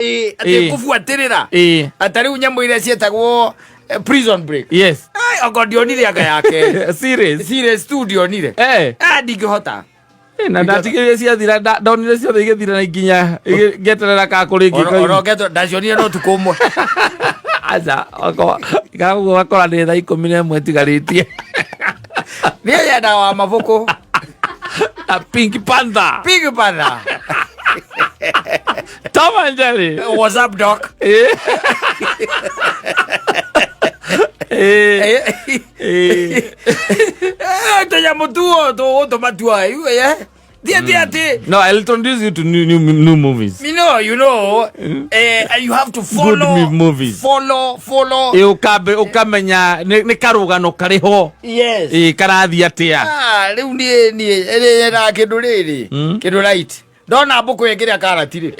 Atĩ kũbuatĩrĩra. Ata rĩu nyamũ iria ciĩtagwo Prison Break. Ai, anga ndionire anga yake. Series. Series tu ndionire. Ah, ndingĩhota. Na ndatigĩrire ciathira, ndonire ciothe igĩthira na nginya ngeterera ka kũrĩ Oro- Orogetwo ndacionire no tukũ ũmwe. Aca, kaguo gakora nĩ thaa 11 ĩtigarĩtie. Niĩ nyendaga wa mabuku. Na Pink Panther. Pink Panther. Tom and Jerry. What's up, Doc? Tũnyamũ tuo tũgũtũmatua thiĩ thiĩ atĩ. No, I'll introduce you to new movies. You have to follow. Good movies. Follow, follow. Ĩ, ũkambe ũkamenya nĩ karũgano karĩ ho. Ĩ, karathiĩ atĩa. Ah, rĩu niĩ nyendaga kĩndũ rĩrĩ, kĩndũ right. Ndona mbũkũ ĩngĩrĩa karati rĩ.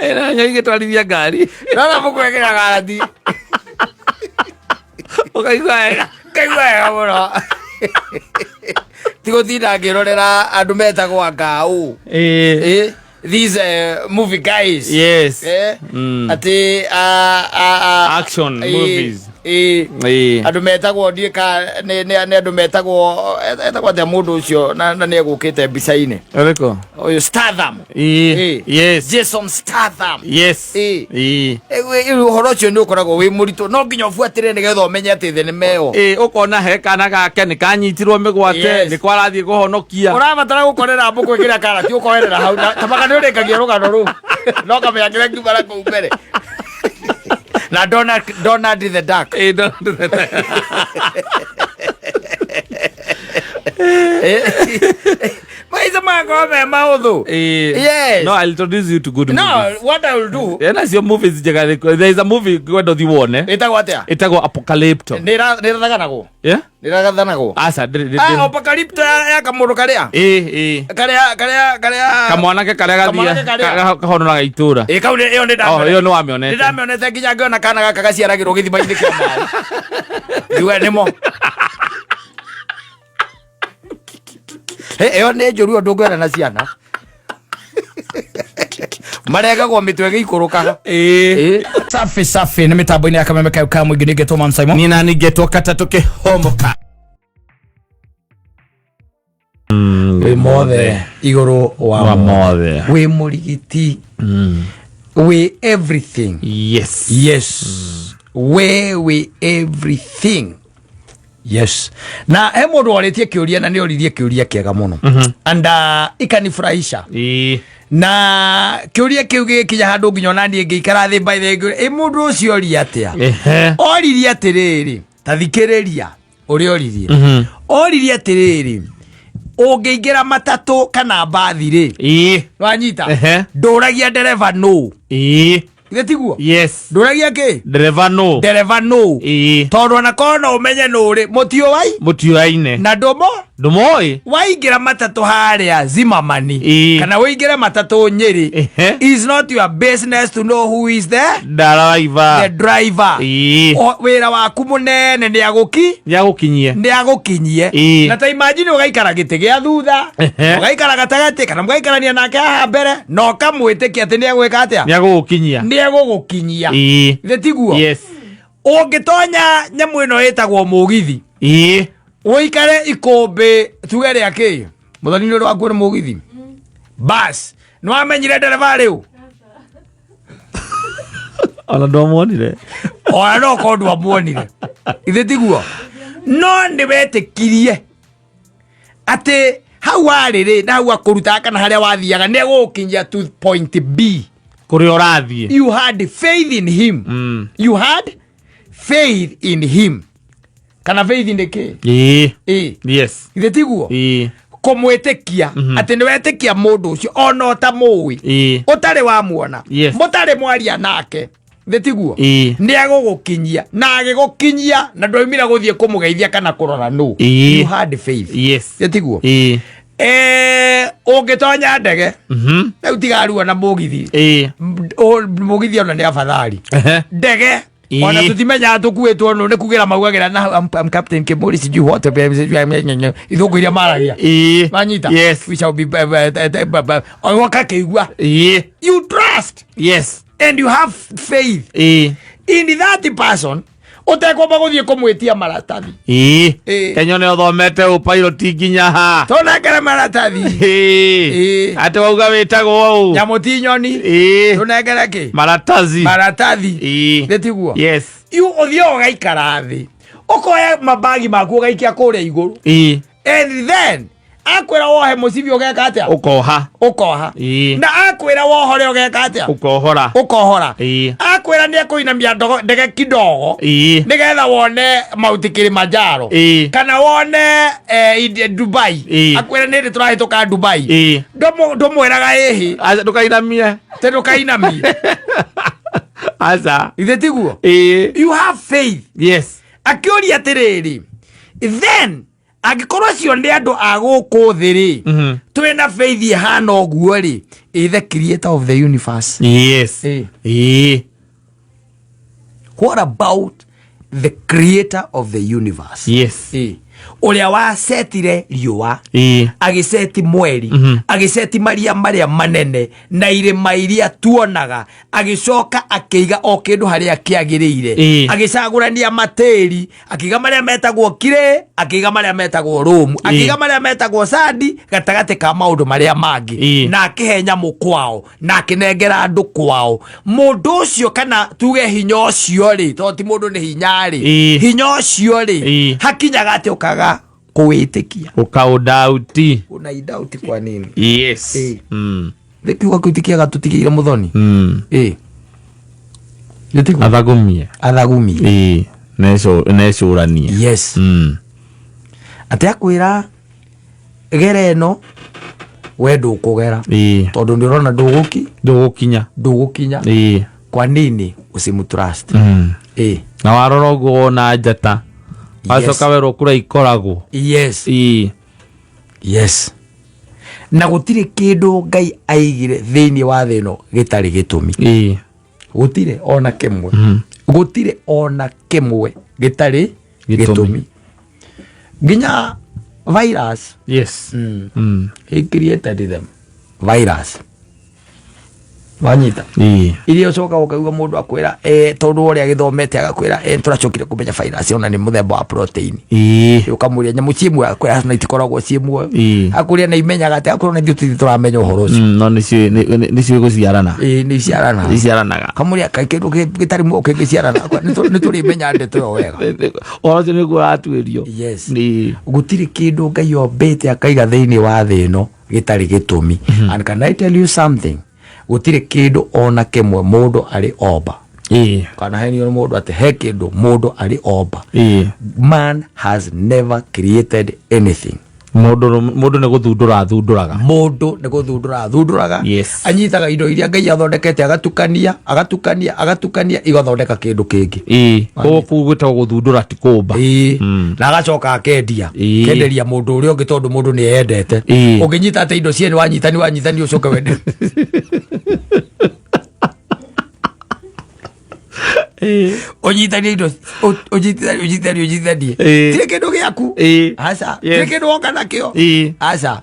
Ĩ, na igĩtwarithia ngari. Ndona mbũkũ ĩngĩrĩa karati. Ũkaigua wega. Ngaigua wega mũno. Ti gũtinda ngĩrorera andũ metagwo angaũ. These movie guys. Atĩ Action movies. Andũ metagwo ndiĩ ka nĩ andũ metagwo etagwo atĩa mũndũ ũcio na nĩ egũkĩte mbica-inĩ. Ũrĩkũ? Ũyũ Statham. Jason Statham. Ũhoro ũcio nĩ ũkoragwo wĩ mũritũ, no nginya ũbuatĩre nĩgetha ũmenye atĩ thenema ĩyo. Ũkona he kana gake nĩ kanyitirwo mĩgwate, nĩ kwarathiĩ kũhonokia. Ũrabatara gũkorera mbũkũ ĩkĩrĩa karati ũkoherera hau, na tabaka nĩ ũrĩkagia rũgano rũu. No kamenya kĩrĩa kiuma na kũu mbere. Na Donald the Duck. Donald the Duck. Maica makwa me maũthũ. Yes. No, I'll introduce you to good No, movies. what I will do. Ena cio movies njega thikũ. There is a movie kwenda ũthiĩ wone. Ĩtagwo atĩa? Ĩtagwo Apocalypto. Nĩ ĩrathaganagwo? Yeah? Nĩ ĩrathanagwo? Aca, ndĩrĩ. Ah, Apocalypto ya kamũndũ karĩa? Ĩ. Karĩa, karĩa, karĩa. Kamwanake karĩa Kamwanake gathia karĩa. kahonoraga itũra. Ĩ, kau ĩyo nĩ Oh, ĩyo nĩ wamĩonete. Nĩ ndamĩonete nginya ngĩona kana gaka gaciaragĩrwo gĩthima-inĩ kĩa maĩ. Ngiuga nĩmo. Ĩyo nĩ njũru ũndũ ũngĩona na ciana. Maregagwo mĩtwe ĩgĩikũrũkaga. Safi safi nĩ mĩtambo-inĩ ya kameme kayo ka mũingĩ nĩngetwo Mam Simon. Niĩ nani ngetwo katatũ kĩhomoka. Wĩ mothe igũrũ wa Wa mothe. Wĩ mũrigiti. Wĩ everything. Yes. Yes. We wĩ everything. Yes. Na he mũndũ warĩtie kĩũria na nĩ oririe kĩũria kĩega mũno. And ikanifurahisha. Na kĩũria kĩu gĩgĩkinya handũ nginya ona niĩ ngĩikara thĩ by the way, ĩ mũndũ ũcio oria atĩa? Oririe atĩrĩrĩ, ta thikĩrĩria ũrĩa oririe. Oririe atĩrĩrĩ, ũngĩingĩra matatũ kana mbathi rĩ, wanyita, ndũragia ndereba nũ. Githĩ tiguo? Yes. Ndũragia kĩ? Ndereba nũ. Ndereba nũ. Tondũ onakorwo no ũmenye nũ rĩ, mũtiũai. Mũtiũaine. Na ndũmo. Ndũmoĩ. Waingĩra matatũ harĩa Zimmerman kana ũingĩre matatũ Nyĩrĩ, is not your business to know who is the driver. The driver. Wĩra waku mũnene nĩ agũki. Nĩ agũkinyie. Nĩ agũkinyie. Na ta imagine ũgaikara gĩtĩ gĩa thutha, ũgaikara gatagatĩ kana mũgaikarania nake haha mbere na ũkamwĩtĩkia atĩ nĩ egwĩka atĩa? Nĩ agũgũkinyia. Nĩ egũgũkinyia. Githĩ tiguo? Yes. Ũngĩtonya nyamũ ĩno ĩtagwo mũgithi, ũikare ikũmbĩ tuge rĩa kĩ mũthoni nĩ ũndũ wakuo nĩ mũgithi bas nĩ wamenyire ndereba rĩu? Ona ndwamuonire. Ona no korwo ndwamuonire, ithe tiguo? No nĩ wetĩkirie atĩ hau warĩ rĩ na hau akũrutaga kana harĩa wathiaga nĩ egũgũkinyia to point B. Kũrĩa ũrathiĩ. You had faith in him. You had faith in him. Kana faith nĩ kĩ? Yes. Ithe tiguo? Kũmwĩtĩkia atĩ nĩ wetĩkia mũndũ ũcio ona ũtamũĩ, ũtarĩ wamuona, mũtarĩ mwaria nake, thĩ tiguo? Nĩ egũgũkinyia na agĩgũkinyia na ndwaumire gũthiĩ kũmũgeithia kana kũrora nũ. You had faith. Thĩ tiguo? Ũngĩtonya ndege rĩu tigarua na mũgithi. Mũgithi ona nĩ abathari. Ndege. Ona tutimenyaga tukuĩtwo nũ nĩ kugĩra maugagĩra na I'm captain Kimuri sijui what ithũngũ iria maragia. Manyita. Yes. We shall be wakakĩigua. You trust and you have faith in that person ũtekwamba gũthiĩ kũmwĩtia maratathi. Kenya nĩ ũthomete ũpilot nginya ha? Tũnengere maratathi. Atĩ wauga wĩtagwo ũũ? Nyamũ ti nyoni. Tũnengere kĩ? Maratathi. Maratathi. Nĩ tiguo? Yes. You ũthiaga ũgaikara thĩ, ũkoya mabagi maku, ũgaikia kũrĩa igũrũ and then akwĩra wohe mũcibi, ũgeka atĩa? Ũkoha. Ũkoha. Na akwĩra wohore, ũgeka atĩa? Ũkohora. Ũkohora. Akwĩra nĩ ekũinamia ndege kidogo nĩgetha wone Mount Kilimanjaro kana wone Dubai. Akwĩra nĩ ndĩ tũrahĩtũka Dubai. Ndũmwĩraga ĩhĩ. Aca, ndũkainamie. Tĩ ndũkainamie. Aca. Ithe tiguo? You have faith. Akĩũria atĩrĩrĩ, then angĩkorwo acio nĩ andũ a gũkũ thĩ rĩ, twĩna faith ĩhana ũguo rĩ, ĩ the creator of the universe? What about the creator of the universe? Ũrĩa wacetire riũa, agĩceti mweri, agĩceti maria marĩa manene na irĩma iria tuonaga, agĩcoka akĩiga o kĩndũ harĩa kĩagĩrĩire, agĩcagũrania matĩri, akĩiga marĩa metagwo clay, akĩiga marĩa metagwo rũmu, akĩiga marĩa metagwo sandi gatagatĩ ka maũndũ marĩa mangĩ, na akĩhe nyamũ kwao na akĩnengera andũ kwao. Mũndũ ũcio, kana tuge hinya ũcio rĩ, tondũ ti mũndũ, nĩ hinya rĩ, hinya ũcio rĩ, hakinyaga atĩ ũkaga kũwĩtĩkia? Ũkaũdauti. Unaidauti kwa nini? Nĩ kiugo kĩu ti kĩega tũtigĩire mũthoni. Nĩ tiguo? Athagumie. Athagumie. Necũranie. Atĩ akwĩra gera ĩno, we ndũkũgera tondũ nĩ ũrona ndũgũki Ndũgũkinya. Ndũgũkinya. Kwa nini usimutrust? Na warora ũguo wona njata, wacoka werwo kũrĩa ikoragwo. Yes, na gũtirĩ kĩndũ Ngai aigire thĩinĩ wa thĩ ĩno gĩtarĩ gĩtũmi. Gũtirĩ ona kĩmwe. Gũtirĩ ona kĩmwe gĩtarĩ Gĩtũmi. Gĩtũmi, nginya virus. He created them, virus, wanyita? Iria ũcoka ũkaigua mũndũ akwĩra tondũ ũrĩa agĩthomete agakwĩra tũracokire kũmenya virus ona nĩ mũthemba wa protein. Ũkamũria nyamũ ciĩ muoyo, akwĩra na itikoragwo ciĩ muoyo. Akũria na imenyaga atĩ, akwĩra na ithuĩ tũtirĩ tũramenya ũhoro ũcio. No nĩcio gũciarana. Ĩĩ, nĩ iciarana. Iciaranaga. Kamũria kaĩ kĩndũ gĩtarĩ muoyo kĩngĩciarana? Akwĩra, "Nĩ tũrĩmenya ndeto ĩyo wega." Ũhoro ũcio nĩguo ũratuĩrio. Gũtirĩ kĩndũ Ngai ombĩte akaiga thĩinĩ wa thĩ ĩno gĩtarĩ gĩtũmi. And can I tell you something? Gũtirĩ kĩndũ ona kĩmwe mũndũ arĩ omba, kana henio nĩ mũndũ atĩ he kĩndũ mũndũ arĩ omba. Man has never created anything. Mũndũ nĩ gũthundũra athundũraga. Mũndũ nĩ gũthundũra athundũraga. Anyitaga indo iria Ngai athondekete, agatukania, agatukania, agatukania, igathondeka kĩndũ kĩngĩ. Koguo kũu gwĩtagwo gũthundũra, ti kũmba. Na agacoka akendia. Kenderia mũndũ ũrĩa ũngĩ tondũ mũndũ nĩ eyendete. Ũngĩnyita atĩ indo ciene wanyitani wanyitani ũcoke wende. Ũnyitanie indo, ũnyitithanie, ũnyitithanie, ũnyitithanie. Tirĩ kĩndũ gĩaku. Aca. Tirĩ kĩndũ woka nakĩo. Aca,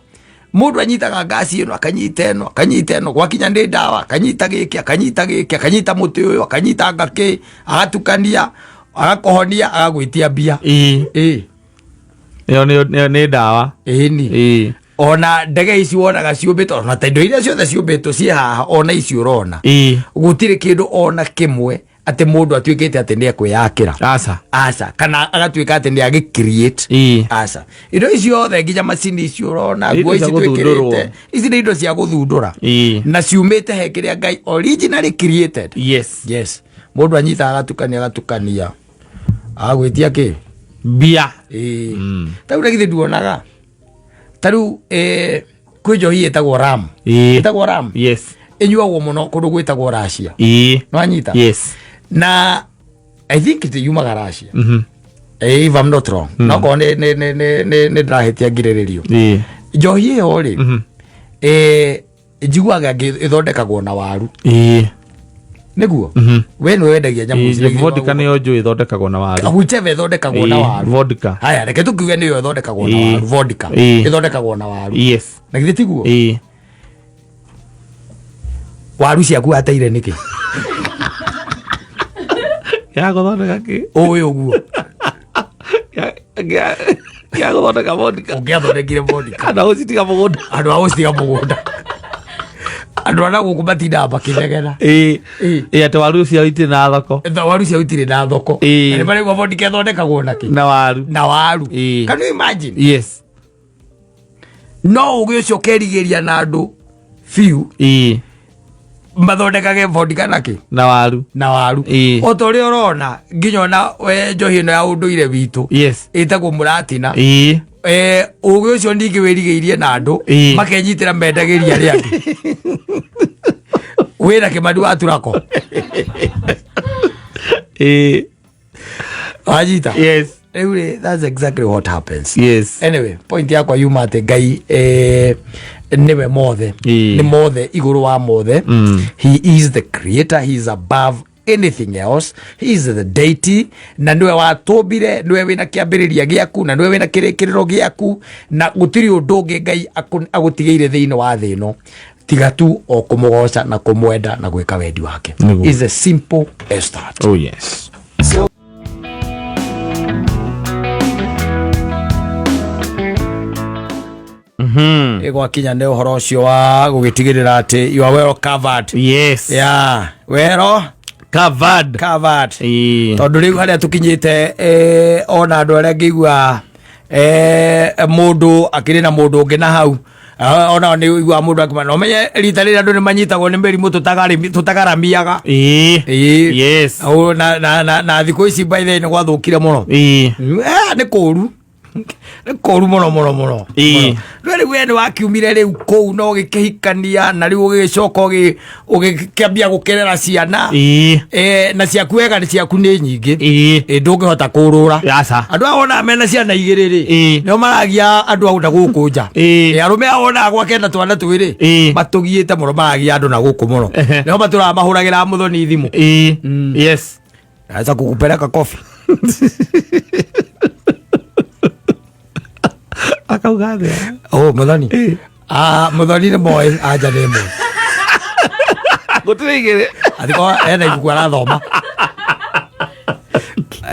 mũndũ anyitaga ngasi ĩno, akanyita ĩno, akanyita ĩno, gwakinya nĩ ndawa, akanyita gĩkĩ, akanyita gĩkĩ, akanyita mũtĩ ũyũ, akanyita ngakĩ, agatukania, agakũhonia, agagwĩtia mbia. Ĩyo nĩ ndawa. Ĩni. Ona ndege ici wonaga ciũmbĩtwo, ona ta indo iria ciothe ciũmbĩtwo ciĩ haha, ona ici ũrona, gũtirĩ kĩndũ ona kĩmwe atĩ mũndũ atuĩkĩte atĩ nĩ ekwĩyakĩra. Aca. Aca, kana agatuĩka atĩ nĩ agĩcreate. Aca, indo ici ciothe, nginya macini ici ũrona, Nĩ indo nguo ici cia gũthundũrwo. twĩkĩrĩte, ici nĩ indo cia gũthundũra na ciumĩte he kĩrĩa Ngai originally created. Yes, mũndũ anyitaga agatukania, agatukania, agagwĩtia kĩ? Mbia. Ĩĩ. Ta rĩu githĩ nduonaga ta rĩu kwĩ njohi ĩtagwo ram? Ĩtagwo ram. Ĩnyuagwo mũno kũndũ gwĩtagwo Russia. Nwanyita? Yes. Na I think it yumaga Russia. If I'm not wrong. No korwo nĩ ndĩrahĩtia, ngirĩrĩrio. Njohi ĩyo rĩ, njiguaga ĩngĩ ĩthondekagwo na waru. Nĩguo we nĩwe wendagia nyamũ ici. Vodka nĩyo njũĩ ĩthondekagwo na waru. Whichever ĩthondekagwo na waru. Vodka. Haya, reke tũkiuge nĩyo ĩthondekagwo na waru, vodka ĩthondekagwo na waru. Yes. Na githĩ tiguo? Ĩĩ. Waru ciaku wateire nĩkĩ? Ya gũthondeka kĩ? Ũĩ ũguo. Ya gũthondeka vodka. Ũngĩathondekire vodka. Andũ a gũcitiga mũgũnda. Andũ a gũcitiga mũgũnda, andũ a na gũkũ matindaga makĩnegena. Ĩĩ. Ĩĩ. Ĩĩ, atĩ waru ciao itirĩ na thoko. Waru ciao itirĩ na thoko. Ĩĩ. Na nĩ marĩgua vodka ĩthondekagwo na kĩ? Na waru. Na waru. Ĩĩ. Can you imagine? Yes. No ũgĩ ũcio ũkerigĩria na andũ biũ Ĩĩ. mathondekage vodka na kĩ? Na waru. Na waru. Ĩĩ. O ta ũrĩa ũrona nginya ona we njohi ĩno ya ũndũire witũ Yes. ĩtagwo mũratina. Ĩĩ. Ũgĩ ũcio ningĩ wĩrigĩirie na andũ Ĩĩ. makenyitĩra mendagĩria arĩa angĩ wĩna kĩmani wa turako. Ĩĩ. Wanyita? Yes. Rĩu rĩ, that's exactly what happens. Yes. Anyway, point yakwa yuma atĩ Ngai nĩwe mothe. Ĩĩ. Nĩ mothe, igũrũ wa mothe. He is the creator, he is above anything else, he is the deity, na nĩwe watũmbire, nĩwe wĩna kĩambĩrĩria gĩaku na nĩwe wĩna kĩrĩkĩrĩro gĩaku, na gũtirĩ ũndũ ũngĩ Ngai agũtigĩire thĩinĩ wa thĩ ĩno tiga tu o kũmũgoca na kũmwenda na gwĩka wendi wake. Nĩguo. Is as simple as that. Oh yes. Gwakinya nĩ ũhoro ũcio wa gũgĩtigĩrĩra atĩ you are well covered. Yes. Yeah, well Covered. covered. Ĩĩ. Tondũ rĩu harĩa tũkinyĩte, ona andũ arĩa ngĩigua, mũndũ akĩrĩ na mũndũ ũngĩ na hau. Ona nĩ ũiguaga mũndũ akĩma no menye rita rĩrĩa andũ nĩ manyitagwo nĩ mĩrimũ tũtagaramiaga. Ĩĩ. Ĩĩ. Yes. Au, na thikũ ici by the way nĩ gwathũkire mũno. Ĩĩ. Nĩ kũru, nĩ kũru mũno mũno mũno. Ĩĩ. No rĩu we nĩ wakiumire rĩu kũu na ũgĩkĩhikania, na rĩu ũgĩgĩcoka ũgĩkĩambia gũkĩrera ciana. Ĩĩ. Na ciaku wega nĩ ciaku nĩ nyingĩ. Ĩĩ. Ndũngĩhota kũrũra. Aca. Andũ aya wonaga mena ciana igĩrĩ rĩ, Ĩĩ. nĩo maragia andũ a na gũkũ nja. Ĩĩ. Arũme aya wonaga gwake na twana twĩrĩ, Ĩĩ. matũgiĩte mũno, maragia andũ na gũkũ mũno. Ehe. Nĩo matũraga mahũragĩra mũthoni thimũ. Ĩĩ. Yes. Naweza kukupeleka kofi. Akauga atĩa? Oh, mũthoni. Ĩĩ. Ah, mũthoni nĩ moĩ, anja nĩ moĩ. Gũtirĩ igĩrĩ. Athiko ena ibuku arathoma.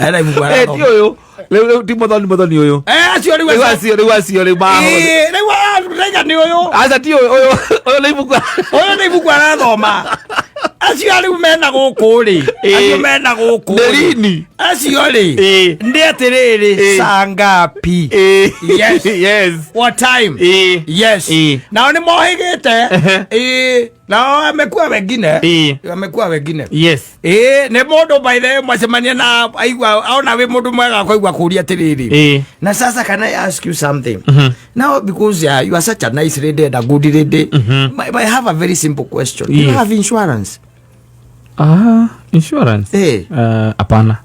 Ena ibuku Ti arathoma. ũyũ. Rĩu ti mũthoni, mũthoni ũyũ. Acio rĩu Rĩu acio, rĩu acio rĩu mahũthĩ. Rĩu arauga nĩ ũyũ. Aca, ti ũyũ, ũyũ ũyũ nĩ ibuku. Ũyũ nĩ ibuku arathoma. Acio rĩu mena gũkũ rĩ. Ĩĩ. Acio mena gũkũ. Nĩ rini. Acio rĩ. Ĩĩ. Nĩ atĩrĩrĩ, Ĩĩ. saa ngapi? Ĩĩ. Yes. Yes. What time? Ĩĩ. Yes. Ĩĩ. Nao nĩ mohĩgĩte. Ehe. Ĩĩ. Nao amekuwa wengine. Ĩĩ. Amekuwa wengine. Yes. Ĩĩ, nĩ mũndũ by the way mwacemania na aigua aona wĩ mũndũ mwega akaigua kũria atĩrĩrĩ. Ĩĩ. Na sasa can I ask you something? Now because you are such a nice lady and a good lady, but I have a very simple question. Do you Yes. have insurance? Ah, insurance. Eh. Hapana.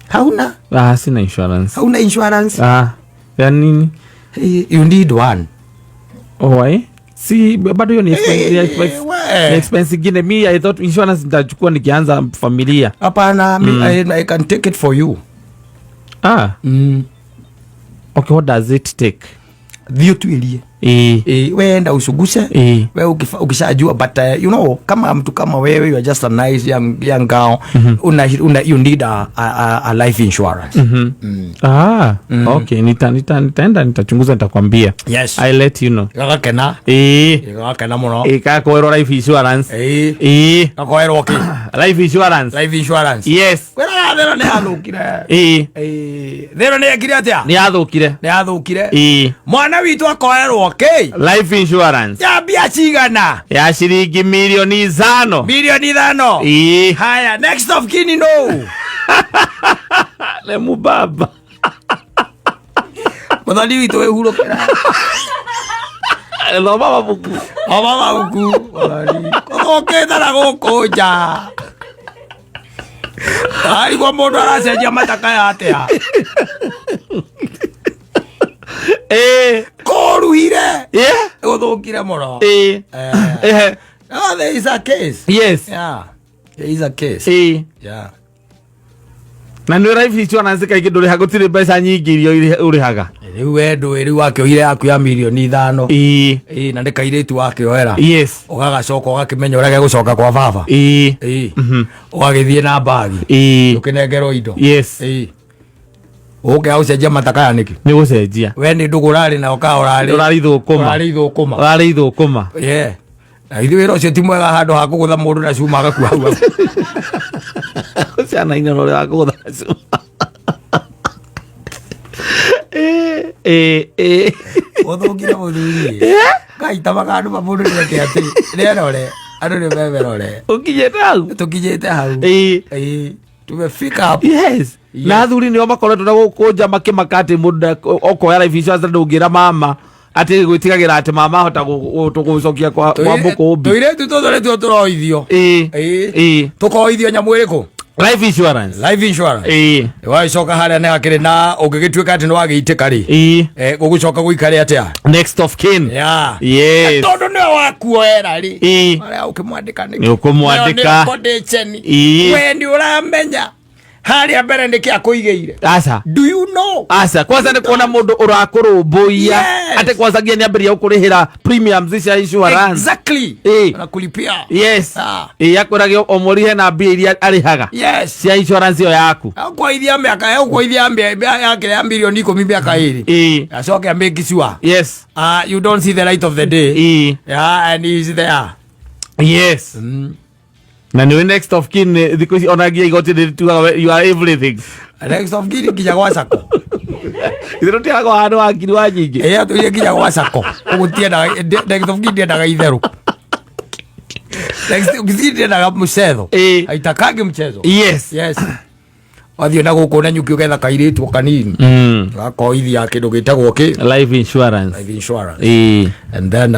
Hauna? Ah, sina insurance. Hauna insurance? Ah, ya nini? You need one. Oh, why? Si bado hiyo ni expense, Eh, we. ni expense ingine. Mi I thought insurance nitachukua nikianza familia. Hapana, I can take it for you. Ah. Okay, what does it take? Thiĩ ũtuĩrie. Weenda usuguse. We ukishajua, but you know, kama mtu kama wewe, you are just a nice young girl, una you need a life insurance. Ah, okay, nitaenda nitachunguza, nitakwambia. Yes. I let you know. Gagakena. Gagakena mũno. Ikakoerwo life insurance. Gakoerwo kĩ? Life insurance. Life insurance. Yes. Kwĩraga thĩno nĩ yathũkire. Thĩno nĩ yekire atĩa? Nĩ yathũkire. Nĩ yathũkire. Mwana witũ akoerwo kĩ? Life insurance. Ya mbia cigana? Ya ciringi milioni 5. Milioni 5. Haya, next of kin no. Nĩ mubaba. Mũthoni witũ wĩhurũkĩra. Thoma mabuku. Thoma mabuku. Mũthoni. Gũthũkĩte na gũkũ nja. Arigwo mũndũ aracenjia matakaya atĩa? Kũruhire. Gũthũkire mũno. Oh, there is a case. Yes. Yeah. There is a case. Yeah. Na nĩ life insurance kaingĩ ndũrĩha, gũtirĩ mbeca nyingĩ iria ũrĩhaga. Rĩu we ndũĩ, rĩu wakĩoire yaku ya 5 mirioni. Ĩĩ, na nĩ kairĩtu wakĩoera. Ũgagacoka ũgakĩmenya ũrĩa gegũcoka kwa baba. Ĩĩ, ũgagĩthiĩ na mbagi, ũkĩnengerwo indo. Ĩĩ, ũkĩaga gũcenjia matakaya nĩkĩ? Nĩ gũcenjia. We nĩ ndũgũ ũrarĩ nayo ka ũrarĩ? Ũrarĩ ithũkũma. Ũrarĩ ithũkũma. Ũrarĩ ithũkũma. Yeah. Na ithuĩ wĩra ũcio ti mwega, handũ ha kũgũtha mũndũ na cuma agakua hau hau. Ciana ina ũrĩa wa kũgũtha cuma. Ĩĩ, ĩĩ. Ũthũkire mũthuri ngaita makandu ma mũndũ nĩeke atĩ rĩerore andũ nĩ memerore. Ũkinyĩte hau. Tũkinyĩte hau. Ĩĩ, tumefika hapo. Na athuri nĩo makoretwo na gũkũ nja makĩmaka atĩ mũndũ okoya life insurance ndũngĩra mama atĩ gwĩtigagĩra atĩ mama ahota gũcokia kwa mũkũmbi. Tũirĩtu tũtũ nĩtuo tũroithio. Ĩĩ. Tũkoithio nyamũ ĩrĩkũ? Life insurance. Life insurance. Wagĩcoka harĩa nĩ hakĩrĩ na ũngĩgĩtuĩka atĩ nĩ wagĩitĩka rĩ, gũgũcoka gũikare atĩa? Next of kin. Tondũ nĩwe wakuoera rĩ, harĩa ũkĩmwandĩka nĩkĩ? Nĩ ũkũmwandĩka. Nĩyo condition. Ĩĩ. We nĩ ũramenya harĩa mbere nĩkĩ akũigĩire? Aca. Do you know? Aca, kwanza nĩ kuona mũndũ ũrakũrũmbũiya atĩ kwanza nginya nĩambĩrĩria gũkũrĩhĩra premiums cia insurance. Anakulipia. Ĩĩ, akwĩrage o mweri hena mbia iria arĩhaga cia insurance ĩyo yaku. Akwoithia mĩaka, ekwoithia yake ya 10 mirioni mĩaka 2, acoke amake sure you don't see the light of the day. Yeah, and he's there. Na nĩwe next of kin thikũ ici ona nginya igoti nĩ rĩtugaga you are everything. Next of kin nginya gwa sako. Ithuĩ tũtiagwo handũ wa ngiri wa nyingĩ. Ĩĩ, atũire nginya gwa sako ũgũtiendaga next of kin, ndiendaga itherũ. Next of kin ndiendaga mchezo. Haitakangi mchezo. Yes, wathiĩ na gũkũ na nyuki ũgetha kairĩtu o kanini, gakoithia kĩndũ gĩtagwo kĩ? Life insurance. Life insurance. And then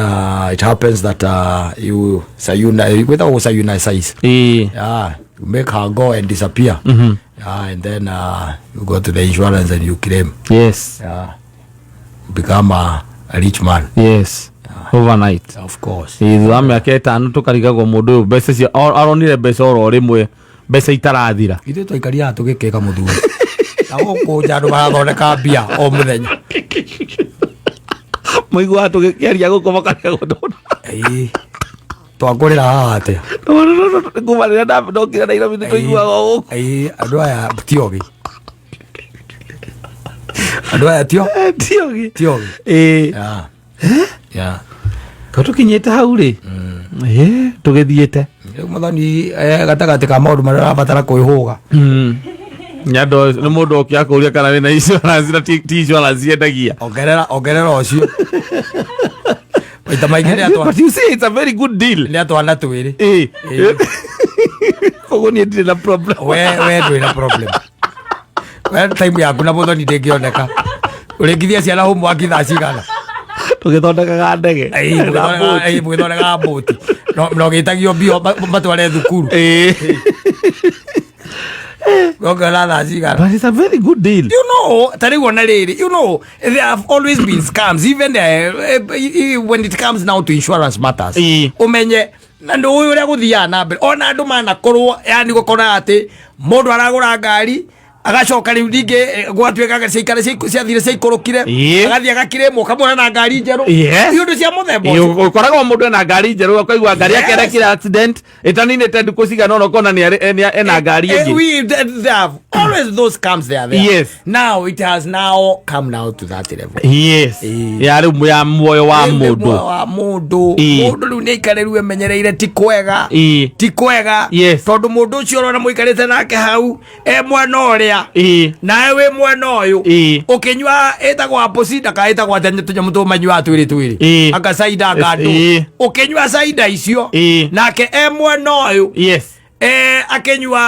it happens that you sayuna, gwĩtagwo sayuna size. Yeah, you make her go and disappear. Yeah, and then you go to the insurance and you claim. Yeah, you become a rich man. Yes, overnight. Of course. Ĩĩ, thutha wa mĩaka 5 tũkarigagwo mũndũ ũyũ mbeca cio aronire mbeca oro rĩmwe, mbeca itarathira. Ithuĩ twaikaria tũgĩkĩka mũthuri na gũkũ nja andũ marathondeka mbia o mũthenya. Mũiguaga tũgĩkĩaria gũkũ makarigagwo. Ĩĩ, twakũrĩra haha atĩa? Kuma rĩrĩa ndokire Nairobi nĩ tũiguaga o gũkũ. Ĩĩ, andũ aya ti ogĩ, andũ aya tio Tiogi. Ti ogĩ. Yeah. Ko tũkinyĩte hau rĩ, ĩĩ, tũgĩthiĩte. Rĩu mũthoni, gatagatĩ ka maũndũ marĩa ũrabatara kwĩhũga. Nĩ andũ nĩ mũndũ oke akũria kana wĩna insurance na ti insurance yendagia. Ongerera, ongerera ũcio maita maingĩ nĩ atwa. But you see, it's a very good deal. Nĩ atwana twĩrĩ. Ĩĩ, koguo niĩ ndirĩ na problem. We ndwĩ na problem, we time yaku na mũthoni ndĩngĩoneka. Ũrĩkithia ciana homework thaa cigana? Tũgĩthondekaga ndege. Ĩĩ, mũgĩthondekaga mbũti na ũgĩtagio mbio matware thukuru. Ongerera thaa cigana? But it's a very good deal. You know, ta rĩu ona rĩrĩ, you know, there have always been scams, even when it comes now to insurance matters. Ũmenye na ndũĩ ũrĩa gũthiaga na mbere, ona andũ manakorwo yani gũkora atĩ mũndũ aragũra ngari, agacoka rĩu ningĩ gwatuĩka ciaikara ciathire ciaikũrũkire, agathiĩ agakirĩmwo kamwona na ngari njerũ. Iũndũ cia mũthemba ũcio. Ũkoraga mũndũ ena ngari njerũ, ũkaigua ngari yake arekire accident ĩtaninĩte ndukũ cigana ũna, ũkona nĩ ena ngari ĩngĩ. There have always those scams, they are there. Now it has now come now to that level. Ya rĩu ya muoyo wa Rĩu nĩ mũndũ. muoyo wa mũndũ. Mũndũ rĩu nĩ aikare rĩu emenyereire, ti kwega. Ti kwega. Tondũ mũndũ ũcio ũrona mũikarĩte nake hau e mwena ũrĩa, nawe wĩ mwena ũyũ, ũkĩnyua ĩtagwo apple cider ka ĩtagwo atĩa, tũnyamũ tũu manyuaga twĩrĩ twĩrĩ, anga cider anga ndũ. Ũkĩnyua cider icio, nake e mwena ũyũ, akĩnyua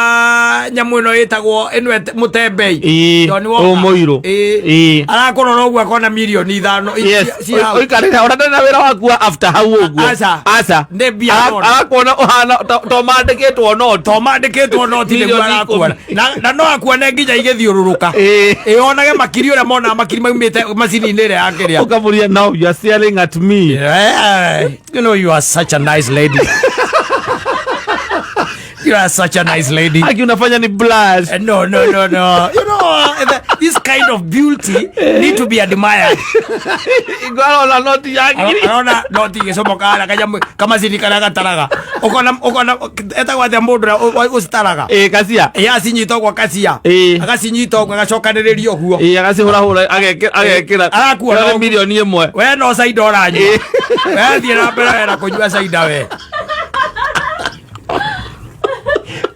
nyamũ ĩno ĩtagwo ĩno mũtembei. Johnny Walker. Ũyũ mũirũ. Arakũrora ũguo akona 5 mirioni ci hau. Ũikarĩte ona ndarĩ na wĩra waku wa after hau ũguo. Aca. Aca. Nĩ mbia arona. Arakuona ũhana to mandĩkĩtwo noti. To mandĩkĩtwo noti nĩguo Mirioni arakuona. 10. Na no akuone nginya igĩthiũrũrũka. Ĩonage makiri ũrĩa monaga makiri maumĩte macini-inĩ ĩrĩa ya kĩrĩa. Ũkamũria, "Now you are staring at me." Yeah. You know, you are such a nice lady. You are such a nice lady. Aki unafanya ni blush. No, no, no, no. You know, this kind of beauty need to be admired. Igwarona noti ya ngiri. Arona noti igĩcomoka na kanyamũ kamacini karĩa gataraga. Ũkona ũkona etagwo atĩa mũndũ ũrĩa ũcitaraga. Ĩ kacia. Ĩ acinyita ũguo akacia. Ĩ. Agacinyita ũguo agacokanĩrĩria ũguo. Ĩ agacihũrahũra agekĩra. Arakuona Ĩyo nĩ ũguo. 1 milioni. We no caida ũranyua. We thiĩ na mbere wena kũnyua caida we.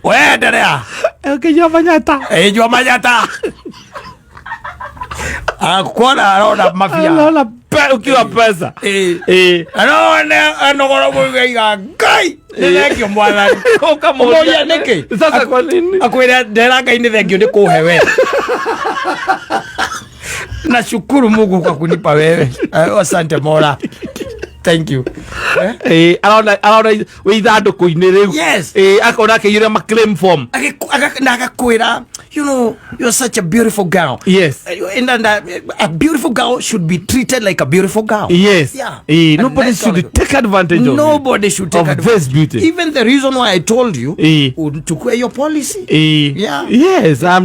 We endelea. Ũkĩnyua manyata. Ĩ nyua manyata. Akuona arona mabia. Arona ukiwa pesa. Ĩ. Ĩ. Arona anogora mũiga Ngai. Nĩ thengio mwathani. Ũkamũria Ũmũria nĩkĩ? Sasa kwa nini? Akwĩra ndera Ngai nĩ thengio nĩ kũhe we. Nashukuru Mungu kwa kunipa wewe. Asante Mola. Thank you. Eh? Ĩ arona wĩ ithandũkũ-inĩ rĩu. Yes. Ĩ akona akĩiyũria ma claim form. Na agakwĩra, you know, you're such a beautiful girl. Yes. And a beautiful girl should be treated like a beautiful girl. Yes. Yeah. Eh, And nobody that's should all. take advantage of you. Nobody should take Of advantage. this beauty. Even the reason why I told you, Eh. uchukue your policy. Eh. Yeah. Yes, na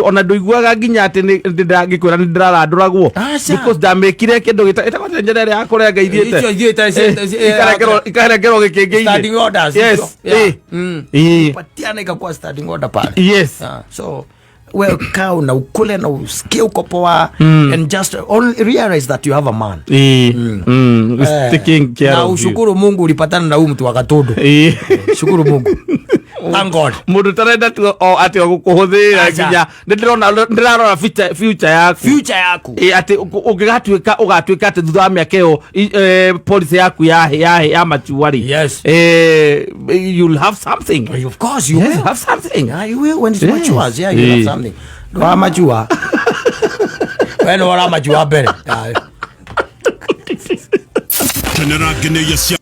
ona ndũiguaga nginya atĩ ndangĩkwĩra nĩ ndĩrarandũragwo. Aca. Because ndamĩkire kĩndũ gĩta ĩtagwo atĩa njĩra ĩrĩa ya kũrenga ithiĩte. Icio ithiĩte, Ikarengerwo gĩkĩngĩ-inĩ. Standing orders. Yes. Yeah. Eh. Eh. Patiana ikakuwa standing order pale. Yes. Yeah. So wewe kaa na ukule na usikie uko poa and just only realize that you have a man. Eh. Is taking care Na of you. ushukuru Mungu ulipatana na huyu mtu wa Gatundu. Eh. Shukuru Mungu. Thank God. Mũndũ ũtarenda tu o atĩ o gũkũhũthĩra Aca. nginya nĩ ndĩrona ndĩrarora future yaku. Future yaku. Ĩ, atĩ ũngĩgatuĩka ũgatuĩka atĩ thutha wa mĩaka ĩyo policy yaku ya mature rĩ, Yes. you'll have something. Of course you Yes, will. have something. Yeah, you will when it Yes. matures. Yeah, you will have Eh. something. Ndwa mature. We no ora mature mbere. Ah. Kenera ngeneia cia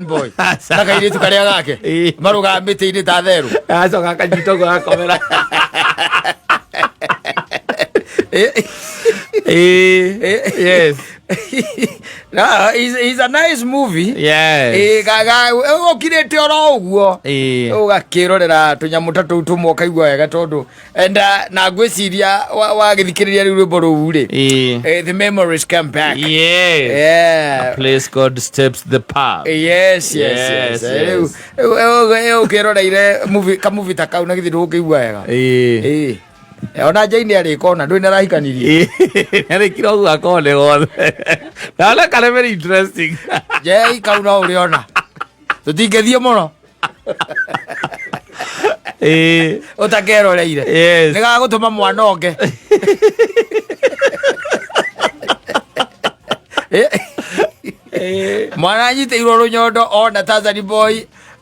Boy. Na kairĩtu karĩa gake Ĩ. marũgaga mĩtĩ-inĩ ta therũ. Agacoka akanyita ũguo agakomera. Yes. No, it's a nice movie. Yes. Ĩ, ũkirĩte oro ũguo ũgakĩrorera tũnyamũ ta tũu tũmwe ũkaigua wega tondũ and na ngwĩciria wagĩthikĩrĩria rĩu rwĩmbo rũu rĩ, the memories come back. Yes. Yeah. A place called Steps the Pub. Yes. Yes, Rĩu yes. rĩu ũkĩroreire movie kamovie ta kau na githĩ ndũgũkĩigua wega. Ĩ. Ĩ. Ona Jane arĩ kona ndũĩ nĩarahikanirie. Arĩkire ũguo akorwo nĩ gothe. Ndona karĩ very interesting. Jei kau no ũrĩona tũtingĩthiĩ mũno ũtakeroreire. Yes. Nĩ gagũtũma mwana onge. Mwana anyitĩirwo rũnyondo ona Tanzania boy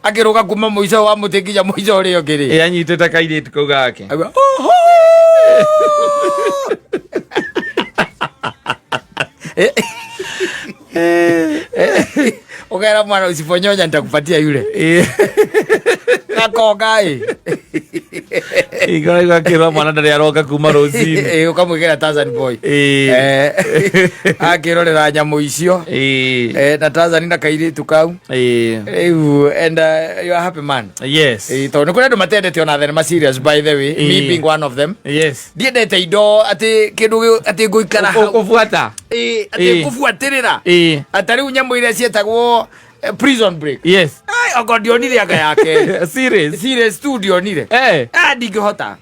akĩrũga kuma mũico wa mũtĩ nginya mũico ũrĩa ũngĩ rĩ. Ĩ, anyitĩte kairĩtu kau gake. Auga, "Oho!" Ũkera mwana usiponyonya nitakupatia yule gakonga ĩ. Igora akĩrwo mwana ndarĩ aroka kuma rũcinĩ. Ĩ, ũkamwĩkĩra Tanzan boy. Akĩrorera nyamũ icio. Na Tanzan na kairĩtu kau rĩu and you are a happy man. Yes. Tondũ nĩ kũrĩ andũ matendete ona thenema serious, by the way, me being one of them. Ndiendete indo atĩ kĩndũ atĩ ngũikara hau. Ũkũbuata. Atĩ ngũbuatĩrĩra. Ata rĩu nyamũ iria ciĩtagwo Prison Break. Yes. Ai, okorwo ndionire anga yake Serious. Series tu ndionire. Ah, ndingĩhota.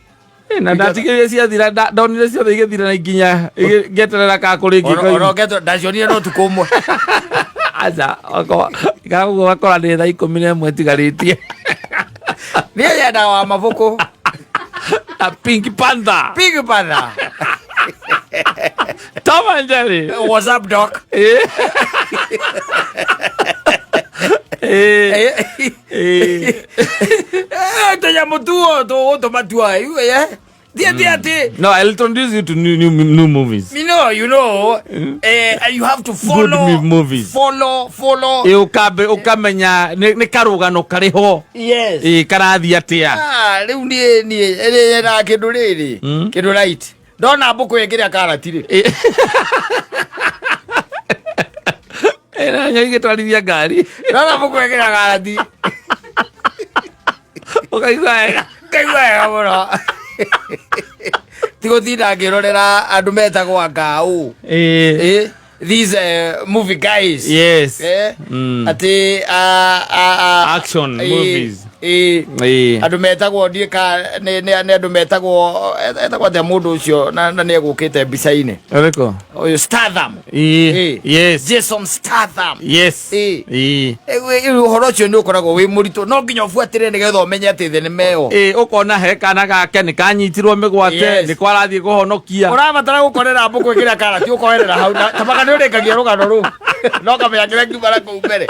Na ndatigĩrĩire ciathira ndonire ciothe igĩthira na nginya ngĩeterera ka kũrĩ Oro- oro ngetwo ndacionire no tukũ ũmwe. Aca ikara ũguo ũgakora nĩ thaa 11 ĩtigarĩtie. Niĩ nyendaga wa mabuku. Na Pink Panther. Pink Panther. Tom and Jerry. What's up, doc? Tũnyamũ tuo tũgũtũmatua thiĩ thiĩ atĩ No, I'll introduce you to new movies. You have to follow Good movies. Follow, follow. Ĩ, ũkambe ũkamenya nĩ karũgano karĩ ho. Yes. Ĩ, karathiĩ atĩa. Ah, rĩu niĩ nyendaga kĩndũ rĩrĩ kĩndũ right ndona mbũkũ ĩngĩrĩa karati rĩ. Ndĩrona igĩtwarithia ngari. Ndona mbũkũ ĩkĩra karati. Ũkaigua wega. Ngaigua wega mũno. Ti gũtinda ngĩrorera andũ metagwo angaũ. Ĩĩ. These movie guys. Yes. Atĩ Action movies. Andũ metagwo ndiĩ ka nĩ andũ metagwo etagwo atĩa mũndũ ũcio na nĩ egũkĩte mbica-inĩ. Ũrĩkũ? Ũyũ Statham. Ĩĩ. Yes. Jason Statham. Yes. Ĩĩ. Ũhoro ũcio nĩ ũkoragwo wĩ mũritũ, no nginya ũbuatĩrĩre nĩgetha ũmenye atĩ thenema ĩyo. Ĩĩ, ũkona he kana gake nĩ kanyitirwo mĩgwate, Yes. nĩ kwarathiĩ kũhonokia. Ũrabatara gũkorera mbũkũ ĩkĩra karati ũkoerera hau tabaka nĩ ũrĩkagia rũgano rũu no kamenya kĩrĩa kiuma na kũu mbere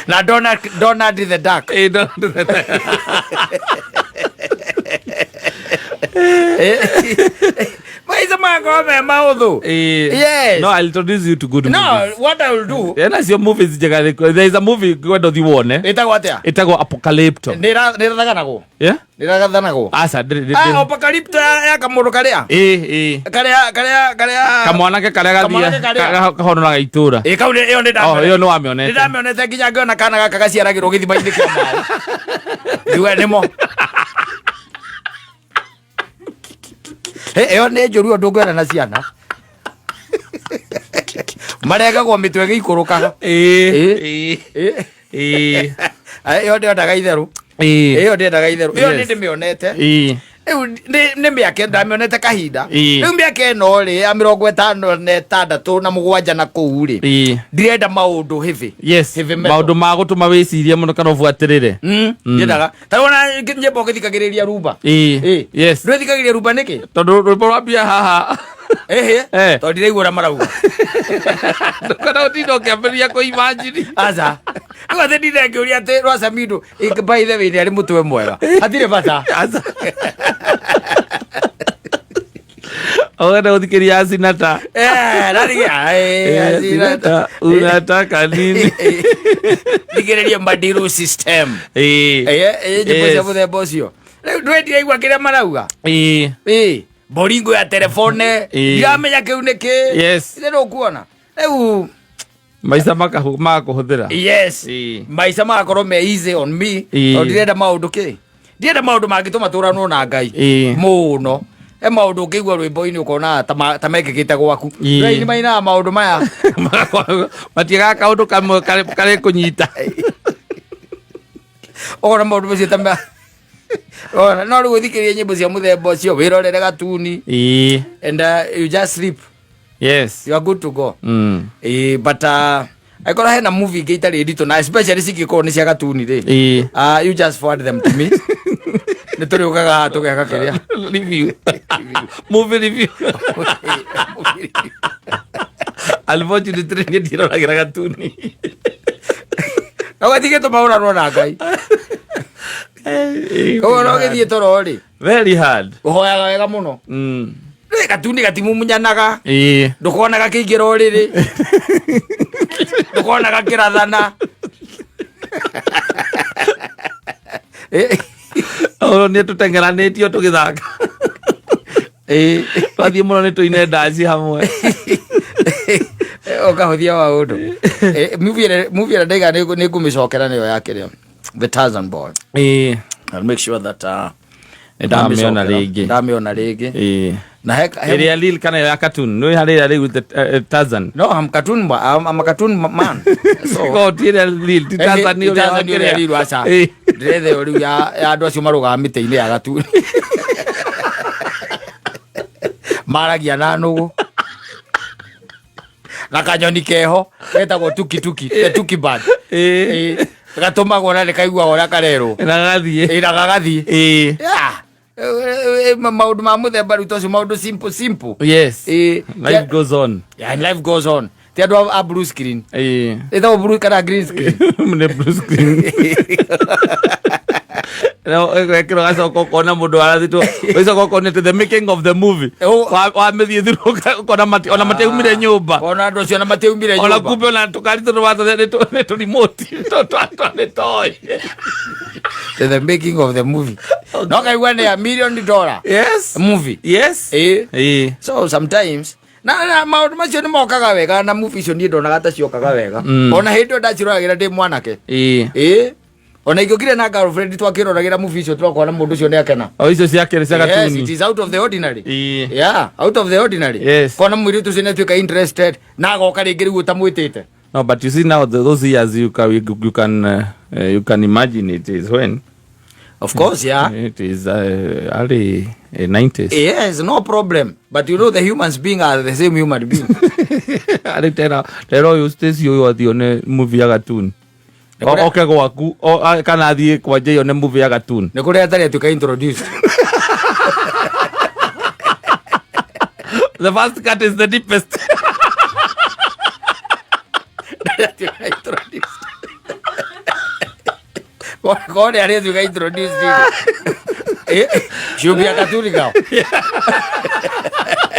na Donald the Duck. Ĩĩ, Donald the Duck. Maica makorwo me maũthũ. Ĩĩ. Yes. No, I'll introduce you to good No, movies. what I will do. Ena cio movies njega. There is a movie ngwenda ũthiĩ wone. Ĩtagwo atĩa? Ĩtagwo Apocalypto. Nĩ ĩrathaganagwo? Yeah? Nĩ ĩragathanagwo? Aca, ndĩrĩ. Ah, Apocalypto ya kamũndũ karĩa? Ĩĩ, ĩĩ. Karĩa Kamwanake karĩa Kamwanake gathia karĩa. kahonoraga itũra. Ĩ, kau ĩyo nĩ Oh, ĩyo nĩ wamĩonete. Nĩ ndamĩonete nginya ngĩona kana gaka gaciaragĩrwo gĩthima-inĩ kĩa maĩ. Ngiuga nĩmo. Ĩyo nĩ njũru ũndũ ũngĩona na ciana. Marengagwo mĩtwe ĩgĩikũrũkaga. Ĩĩ. Ĩĩ. Ĩĩ. Ĩyo ndĩendaga itherũ. Ĩĩ. Ĩyo ndĩendaga itherũ. Ĩyo nĩ Yes. ndĩmĩonete. Ĩĩ. Rĩu nĩ mĩaka ndamĩonete kahinda. Ĩĩ. Rĩu mĩaka ĩno rĩ ya 57 na 7 na kũu rĩ. Ĩĩ. Ndirenda maũndũ heavy. Yes. Heavy metal. Maũndũ ma gũtũma wĩcirie mũno kana ũbuatĩrĩre. Ndiendaga. Ta rĩu ona nyĩmbo ũgĩthikagĩrĩria rumba. Ĩĩ. Yes. Ndũthikagĩrĩria rumba nĩkĩ? Tondũ rwĩmbo rwambia haha. Ĩhĩ. Eh. Tondũ ndiraigua ũrĩa marauga. Ndũkona ũtinda ũkĩambĩrĩria kũ-imagine. Aca. Rĩu atĩ ndinde ngĩũria atĩ rwa Samido by the way nĩ arĩ mũtwe mwega. Hatirĩ bata. Aca. Ũgenda gũthikĩria Asinata. Eh, Asinata, unataka nini? Thikĩrĩria Madiru system. Ĩĩ. Nyĩmbo cia Yes. mũthemba ũcio. Rĩu ndũĩ ndiraigua kĩrĩa marauga. Ĩĩ. Ĩĩ. Boringo ya telefone. Ĩĩ. Ndiramenya kĩu nĩ kĩ. Yes. Ithe ndũkuona. Rĩu Maica magakũhũthĩra. Yes. Ĩĩ. Maica magakorwo me easy on me. Ĩĩ. Tondũ ndirenda maũndũ kĩ? Ndirenda maũndũ mangĩtũma tũranwo na Ngai. Ĩĩ. Mũno. He maũndũ ũngĩigua rwĩmbo-inĩ ũkona ta mekĩkĩte gwaku. Ĩĩ. Ngai nĩ mainaga maũndũ maya. Matigaga kaũndũ kamwe karĩ kũnyita. Ũkona maũndũ macio ta Ona, no rĩu ũthikĩrĩrie nyĩmbo cia mũthemba ũcio wĩrorere gatuni. Ĩĩ. And you just sleep. Yes. You are good to go. Ĩĩ, but angĩkorwo hena movie ingĩ itarĩ nditũ na especially cingĩkorwo nĩ cia gatuni rĩ. Ĩĩ. You just forward them to me. Nĩ tũrĩũkaga haha tũgeka kĩrĩa. Review. Movie review. Unfortunately niĩ ndiroragĩra gatuni. No gatigĩtũma ũranwo na Ngai. Koguo no gĩthiĩ toro rĩ. Very hard. Ũhoyaga wega mũno. Rĩ gatuni gatimumunyanaga. Ĩĩ. Ndũkonaga kĩingĩra ũrĩrĩ. Ndũkonaga kĩrathana. Ũyũ nĩ tũteng'eranĩtio tũgĩthaka. Twathiĩ mũno nĩ tũine ndaci hamwe. Ũkahũthia maũndũ. Movie ĩrĩa ndaiga nĩ ngũmĩcokera nĩyo ya kĩrĩa. The Tarzan Boy. Ĩĩ. I'll make sure that nĩ Ndamĩona ndamĩcokera. rĩngĩ. Ndamĩona rĩngĩ. Ĩĩ. Na he Ĩrĩa real kana ya cartoon? Nĩ harĩ ĩrĩa rĩu Tarzan. No, I'm cartoon I'm a cartoon man. So Ko ti ĩrĩa real, ti Tarzan nĩ ũrĩa Tarzan nĩ ũrĩa wa real aca. Ĩĩ. Ndĩretha ĩyo rĩu ya andũ acio marũgaga mĩtĩ-inĩ ya gatuni. Maragia na nũgũ. Na kanyoni keho getagwo tuki tuki, the tuki bird. Ĩĩ. Ĩĩ. Gatũmagwo na nĩ kaiguaga ũrĩa karerwo. Na gagathiĩ. Ĩĩ, na gagathiĩ. Ĩĩ. Yeah. Maũndũ ma mũthemba rĩu tocio maũndũ simple simple. Yes. Ĩĩ. Life goes on. Yeah, and life goes on. Ti andũ a blue screen. Ĩĩ. Ĩtagwo blue kana green screen. Nĩ blue screen. No, ĩgekĩrwo gacoka ũkona mũndũ arathitwo ũgacoka ũkona atĩ the making of the movie. Oh. Wamĩthiĩ through ũkona ona matiaumire nyũmba. Ona andũ acio ona matiaumire Ona nyũmba. kumbe ona tũkari tũtũ watho nĩ tũrimoti nĩ toy. The making of the movie. No kaigua nĩ a $1 million Yes. movie. Yes. Ĩĩ. Ĩĩ. So sometimes Na maũndũ macio nĩ mokaga wega na movie icio niĩ ndonaga ta ciokaga wega. Ona hĩndĩ ĩyo ndaciroragĩra ndĩ mwanake. Ĩĩ, ona ingĩokire na girlfriend twakĩroragĩra movie icio, tũrakona mũndũ ũcio nĩ akena. O icio ciake cia Yes, it gatuni. is out of the ordinary. Yeah, out of the ordinary. Kona mũirĩtu ũcio nĩ atuĩka interested na agoka rĩngĩ rĩu ũtamwĩtĩte. No, but you see now those years you can imagine it is when Of course, yeah. It is early 90s. Yes, no problem, but you know the humans being are the same human being. Arĩ tera ũyũ Stacy ũyũ athiĩ one movie ya gatuni. Oke gwaku kana athiĩ kwa Jay one movie ya gatuni. Nĩ kũrĩa atarĩ atuĩka introduced. The first cut is the deepest. Atuĩka introduced kore arĩ atuĩka introduced. Ciũmbia katuni kao.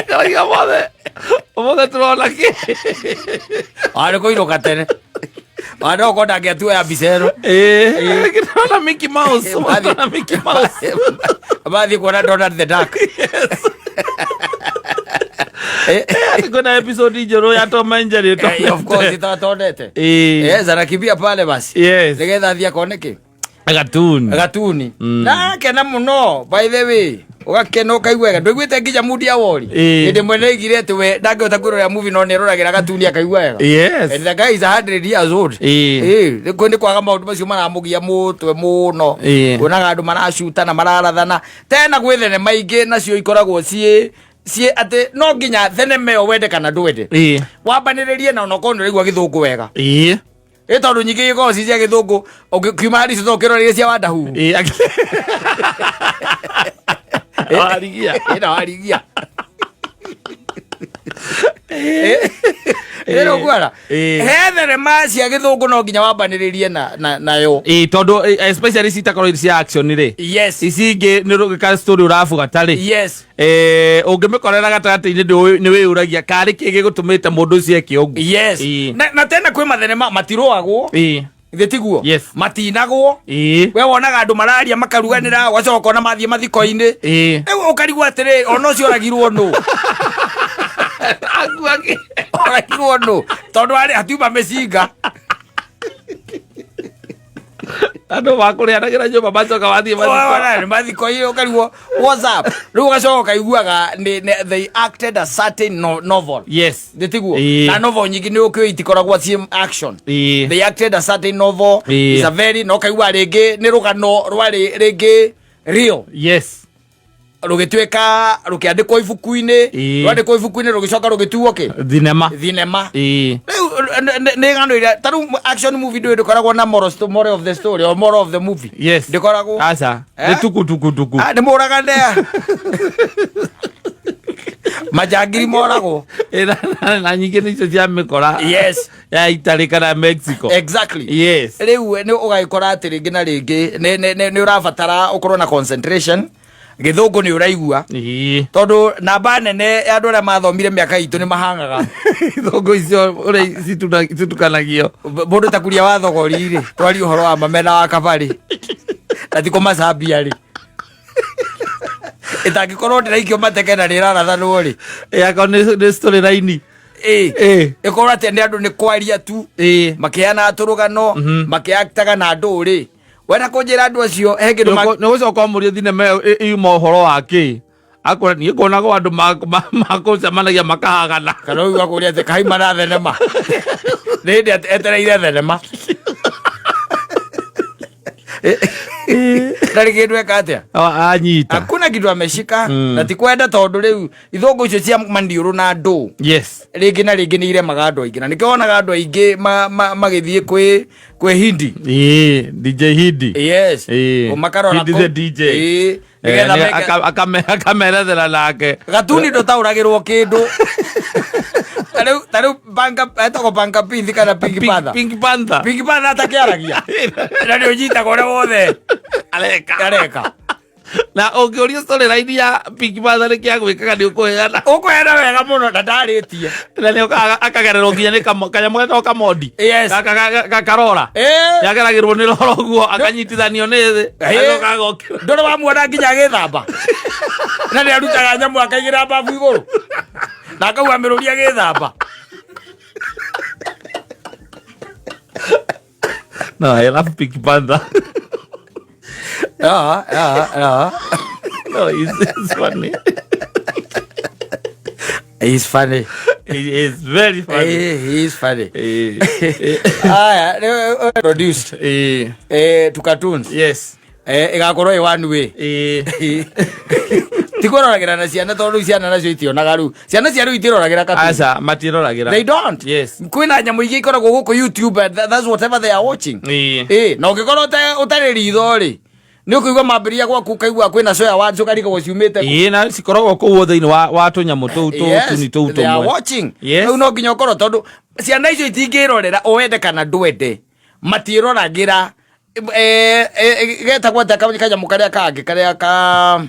Karagia mothe ũmũthĩ tũrona kĩ? Arĩ kũinũka tene wana ũkorwo ndangĩatuoya mbica ĩno. Ĩĩ, tũrona Mickey Mouse, tũrona Mickey Mouse. Mathiĩ kuona Donald the Duck. Atĩ kwĩna episode njerũ ya Tom and Jerry. Of course itatonete. Yes, anakimbia pale basi. Nĩgetha athiĩ akone kĩ? Gatuni. Gatuni. Na kena mũno, by the way. Ũgakena ũkaigua wega. Ndũiguĩte nginya Mundi Awori. Hĩndĩ ĩmwe nĩaigire atĩ we ndangĩhota kwĩrorera movie no nĩeroragĩra gatuni akaigua wega. And the guy is 100 years old. Ĩĩ, nĩ kwaga maũndũ macio maramũgia mũtwe mũno. Kuonaga andũ maracutana mararathana. Tena gwĩ thenema ingĩ nacio ikoragwo ciĩ atĩ no nginya thenema ĩyo wende kana ndwende. Wambanĩrĩrie na onokorwo nĩ ũraigua gĩthũngũ wega. Ĩ tondũ nyingĩ ikoragwo ci cia gĩthũngũ, ũkiuma harĩ icio no ũkĩroreire cia Wandahuhu. Warigia. Ĩno warigia. Ĩno ũkuona? He thenema cia gĩthũngũ no nginya wambanĩrĩrie na nayo. Ĩĩ, tondũ especially citakorwo irĩ cia action rĩ. Ici ingĩ nĩ rũgĩka story ũrabuata rĩ. Ũngĩmĩkorera gatagatĩ-inĩ nĩ wĩyũragia karĩ kĩ gĩgũtũmĩte mũndũ ũcio eke ũguo. Na tena kwĩ mathenema matirũagwo. Githĩ tiguo? Yes. Matinagwo. We wonaga andũ mararia makaruganĩra, ũgacoka ũkona mathiĩ mathiko-inĩ. Rĩu ũkarigwo atĩrĩ, ona ũcio oragirwo nũ? Oragirwo nũ? Tondũ arĩ hatiuma mĩcinga. Andũ makũrĩanagĩra nyũmba macoka wathiĩ mathiko. Wona, nĩ mathiko-inĩ ũkarigwo what's up? Rĩu ũgacoka ũkaiguaga they acted a certain novel. Nĩ tiguo? Na novel nyingĩ nĩ ũkĩũĩ itikoragwo ciĩ action. They acted a certain novel. It's a very, na ũkaigua rĩngĩ nĩ rũgano rwarĩ rĩngĩ real. Rũgĩtuĩka rũkĩandĩkwo ibuku-inĩ. Rwandĩkwo ibuku-inĩ rũgĩcoka rũgĩtuo kĩ? Thinema. Thinema. Rĩu nĩ ng'ano iria ta rĩu action movie ndũĩ ndĩkoragwo na moral of the story or moral of the movie. Ndĩkoragwo. Aca. Nĩ tuku tuku tuku. Nĩ mũragane. Majangiri moragwo. Na nyingĩ nĩ icio cia mĩkora. Ya Italy kana Mexico. Exactly. Rĩu nĩ ũgagĩkora atĩ rĩngĩ na rĩngĩ nĩ ũrabatara ũkorwo na concentration. Gĩthũngũ nĩ ũraigua. Tondũ namba nene ya andũ arĩa mathomire mĩaka itũ nĩ mahangaga. Gĩthũngũ icio ũrĩa citukanagio. Mũndũ ta Kuria wa Thogori rĩ, twarie ũhoro wa mamena wa kabarĩ. Na ti kũmacambia rĩ. Ĩtangĩkorwo ndĩraikio mateke na rĩrarathanwo rĩ. Akorwo nĩ story line. Ĩkorwo atĩ nĩ andũ nĩ kwaria tu. Makĩheanaga tũrũgano, makĩaktaga na andũ rĩ. Wenda kũnjĩra andũ acio he kĩndũ Nĩ gũcoka ũmũrie thinema ĩyo yuma ũhoro wa kĩ? Akwĩra niĩ nguonaga andũ makũcemanagia makahagana. Kana ũigua kũria atĩ kaima na thenema. Nĩ hĩndĩ etereire thenema. Ndarĩ kĩndũ eka atĩa? Anyita. Hakuna kitu ameshika. Na ti kwenda tondũ rĩu ithũngũ icio cia maniũrũ na andũ. Rĩngĩ na rĩngĩ nĩ iremaga andũ aingĩ. Na nĩkĩo wonaga andũ aingĩ magĩthiĩ kwĩ Hindi. DJ Hindi. Yes. Makarora Hindi kũ- the DJ. Nĩgetha meke- Akamerethera nake. Gatuni ndũtaũragĩrwo kĩndũ. Ta rĩu Banga, etagwo Banga Pink kana Pink Panther. Pink Panther. Pink Panther atakĩaragia. Na nĩ ũnyitaga ũrĩa wothe Areka. areka. Na ũngĩũrio story line ya Pink Panther nĩ kĩa gwĩkaga nĩ ũkũheana. Ũkũheana wega mũno na ndarĩtie. Na nĩ ũkaga akagererwo nginya nĩ kanyamũ getagwo kamondi. Karora. Yageragĩrwo nĩ rora ũguo akanyitithanio nĩ thĩ. Agoka agokĩra. Ndũrĩ wamuona nginya agĩthamba. Na nĩ arutaga nyamũ akaigĩra mbabu igũrũ. Na akaua mĩrũri agĩthamba. No, I love Pink Panther. Yeah. No, it's funny. He's funny. It is very funny. He is funny. Eh, Aya, rĩu, introduced eh, to cartoons. Yes. Ĩgakorwo ĩ one way. Ti kwĩroragĩra na ciana, tondũ rĩu ciana nacio itionaga, rĩu ciana cia rĩu itiroragĩra cartoons. Aca, matiroragĩra. They don't. Yes. Kwĩna nyamũ ingĩ ikoragwo gũkũ YouTube and that's whatever they are watching. Na ũngĩkorwo ũtarĩ ritho rĩ, nĩ ũkũigua mambĩrĩria gwaku, ũkaigua kwĩna soya words, ũkarigagwo ciumĩte kũ. Ĩĩ, na cikoragwo kũu thĩinĩ wa tũnyamũ tũu Yes, tũtuni tũu they are tũmwe. watching. Yes. Rĩu no nginya ũkorwo, tondũ ciana icio itingĩrorera, ũwende kana ndwende, matiĩroragĩra. Getagwo atĩa kanyamũ karĩa kangĩ, karĩa ka